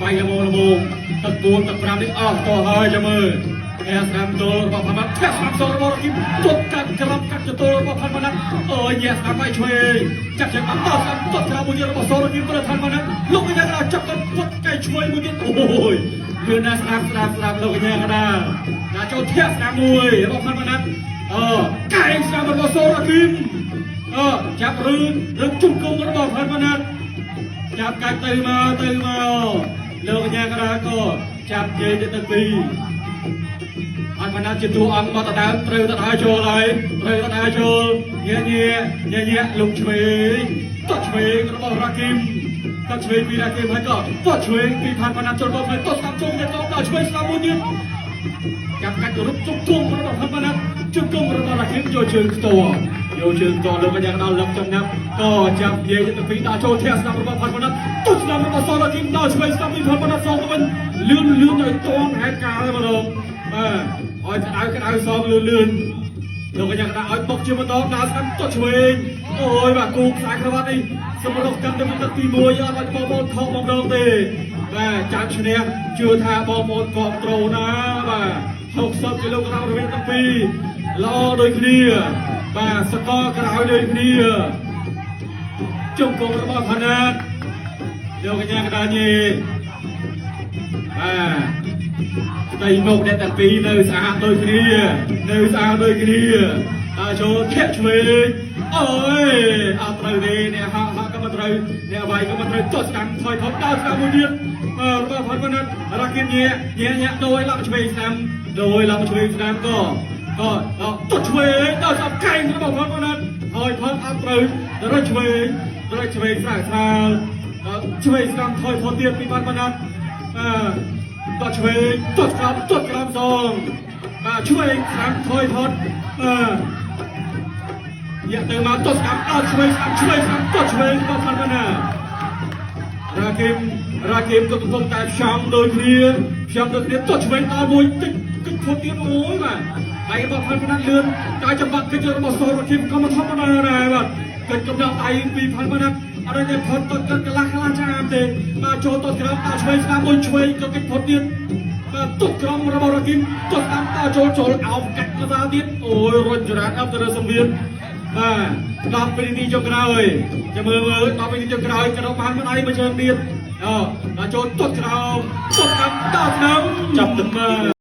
វាយល្មមល្មមទឹក4ទឹក5នេះអស់តហើយចាំមើលអែស្ដាំទល់របស់ផាន់ម៉ាត់ធាក់ស្ដាំសងរបស់រ៉ាគីមទប់កាត់ក្រំកាត់ចទល់របស់ផាន់ម៉ាត់អើយញ៉ែស្ដាំវាយឆ្វេងចាប់ជើងបានដល់ស្ដាំទាត់ក្រោមមួយទៀតរបស់សរ៉ាគីមប្រធានម៉ាត់លោកកញ្ញាកណ្ដាលចាប់ទៅពុតកែឆ្វេងមួយទៀតអូយលឿនណាស់ស្ដាំស្ដាំស្ដាំលោកកញ្ញាកណ្ដាលណាចូលធាក់ស្ដាំមួយរបស់ផាន់ម៉ាត់អឺកែងស្ដាំរបស់សរ៉ាគីមអឺចាប់រឿងរឿងជុំគង់របស់ផាន់ម៉ាត់ចាប់កាច់ទៅមកទៅមកលោកកញ្ញាកណ្ដាលក៏ចាប់ជ័យទៅទាំងពីរ អត់បណ្ណាជាតួអង្គមកតដើមត្រូវតដើចូលហើយត្រូវតដើចូលញែញែញែញែលោកឆ្វេងតឆ្វេងរបស់រ៉ាគីមតឆ្វេងពីរ៉ាគីមហើយក៏តឆ្វេងពីផាន់បណ្ណាចូលមកហើយតស្ដាំចូលទៅដល់ឆ្វេងស្ដាំមួយទៀតចាប់កាច់រុកជុំគង់របស់ផាន់បណ្ណាជុំគង់របស់រ៉ាគីមយកជើងផ្ទាល់យកជើងផ្ទាល់លោកកញ្ញាដល់លឹកចំណាប់ក៏ចាប់យាយទៅពីដល់ចូលធាក់ស្ដាំរបស់ផាន់បណ្ណាតស្ដាំរបស់សរ៉ាគីមដល់ឆ្វេងស្ដាំពីផាន់បណ្ណាសងទៅវិញលឿនលឿនឲ្យតងហេតុការណ៍ម្ដងបាទឲ្យក្តៅក្តៅសងលឿនលឿនលោកកញ្ញាកណ្ដាលឲ្យបុកជាបន្តដល់ស្ដាំទាត់ឆ្វេងអូយបាទគូខ្សែក្រវ៉ាត់នេះសម្រុកកាន់ទៅទឹកទី1អត់ឲ្យបងប្អូនខកមកម្ដងទេបាទចាំឈ្នះជឿថាបងប្អូនគាំត្រូណាបាទ60គីឡូក្រាមរវាងទាំងពីរល្អដូចគ្នាបាទសកលក្រោយដូចគ្នាជុំគងរបស់ផាណាតលោកកញ្ញាកណ្ដាលញីបាទ ផ្ទៃមុខអ្នកទាំងពីរនៅស្អាតដូចគ្នានៅស្អាតដូចគ្នាតើចូលធាក់ឆ្វេងអូយអត់ត្រូវទេអ្នកហក់ហក់ក៏មិនត្រូវអ្នកវាយក៏មិនត្រូវទាត់ស្ដាំថយថយដល់ស្ដាំមួយទៀតបាទរបស់ផនប៉ុណ្ណារ៉ាគីមញ៉ែញ៉ែញ៉ែដោយឡប់ឆ្វេងស្ដាំដោយឡប់ឆ្វេងស្ដាំក៏ក៏ទាត់ឆ្វេងដល់ស្ដាំកែងរបស់ផនប៉ុណ្ណាថយថយអត់ត្រូវដល់ឆ្វេងដល់ឆ្វេងស្រាលស្រាលឆ្វេងស្ដាំថយថយទៀតពីផនប៉ុណ្ណាបាទ តឆ្វេងតក្រោមតក្រោមសងបាទឆ្វេងស្ដាំថយថត់បាទយកទៅមកតស្ដាំដល់ឆ្វេងស្ដាំឆ្វេងស្ដាំតឆ្វេងបផាន់ណារ៉ាគីមរ៉ាគីមក៏កំពុងតែផ្សំដូចគ្នាផ្សំដូចគ្នាតឆ្វេងដល់មួយតិចគិតផុតទៀតអូយបាទដៃរបស់ផាន់ណាលឿនតែចំបាក់កិច្ចរបស់សរ៉ាគីមក៏មិនធម្មតាដែរបាទកិច្ចកំដៅដៃពីផាន់ណាអត់ទេផុតតកន្លះកន្លះចាមទេបាទចូលតក្រោមដល់ឆ្វេងស្ដាំមួយឆ្វេងក៏កិច្ចផុតទៀតបាទទុកក្រមរបស់រ៉ាគីមទុកតាមតចូលចូលអោបកាច់មកសាទៀតអូយរុញចរានអប់ទៅលើសង្វៀនបាទ10វិនាទីចុងក្រោយចាំមើលមើល10វិនាទីចុងក្រោយក៏បានម្ដាយមួយជើងទៀតអូដល់ចូលទុកក្រោមទុកតាមតស្ដាំ ចាប់ទឹក បាទ